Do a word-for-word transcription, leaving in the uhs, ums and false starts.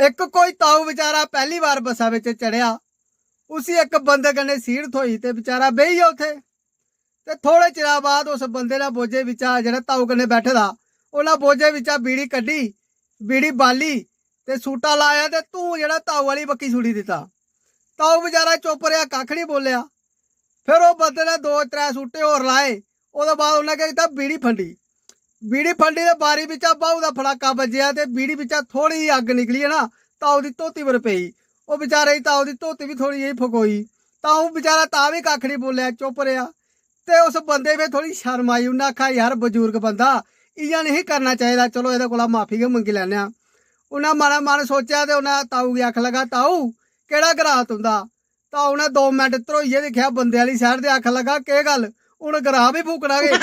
इक कोई ताऊ बेचारा पैह्ली बार बस्सा बिच चढ़ेआ, उसी इक बंदे कन्नै सीट थ्होई ते बेचारा बेही गेआ उत्थै। ते थोह्ड़े चिरा बाद उस बंदे ने बोझे बिच्चा, जेह्ड़ा ताऊ कन्नै बैठे दा, उन्नै बोझे बिच्चा बीड़ी कड्ढी, बीड़ी बाली ते सूटा लाया ते धूं जेह्ड़ा ताऊ आह्ली बक्खी सुट्टी दित्ता। ताऊ बेचारा चुप्प रेहा, कक्ख निं बोल्लेआ। फिर ओह् बंदे ने दो त्रै सूटे होर लाए। ओह्दे बाद उन्नै केह् कीता, बीड़ी फंडी। बीड़ी फंडी ते बारी बिच्चा ब्हाऊ दा फड़ाका बज्जेआ ते बीड़ी बिच्चा थोह्ड़ी जेही अग्ग निकली ऐ ना, ताऊ दी धोती पर पेई। ओह् बेचारे दी ताऊ दी धोती बी थोह्ड़ी जेही फकोई। ताऊ बेचारा तां बी कक्ख निं बोल्लेआ, चुप्प रेहा। ते उस बंदे गी थोह्ड़ी शर्म आई। उन्नै आखेआ, "यार, बजुर्ग बंदा, इ'यां नेईं करना चाहिदा, चलो, एह्दे कोला माफी गै मंगी लैन्ने आं।" उन्नै मनै मन सोचेआ ते उन्नै ताऊ गी आखन लगा, "ताऊ, केह्ड़ा ग्रांऽ तुं'दा?" ताऊ ने दो मिंट ध्रोइयै दिक्खेआ बंदे आह्ली side ते आखन लगा, "केह् गल्ल, हून ग्रांऽ बी फूकना गै?"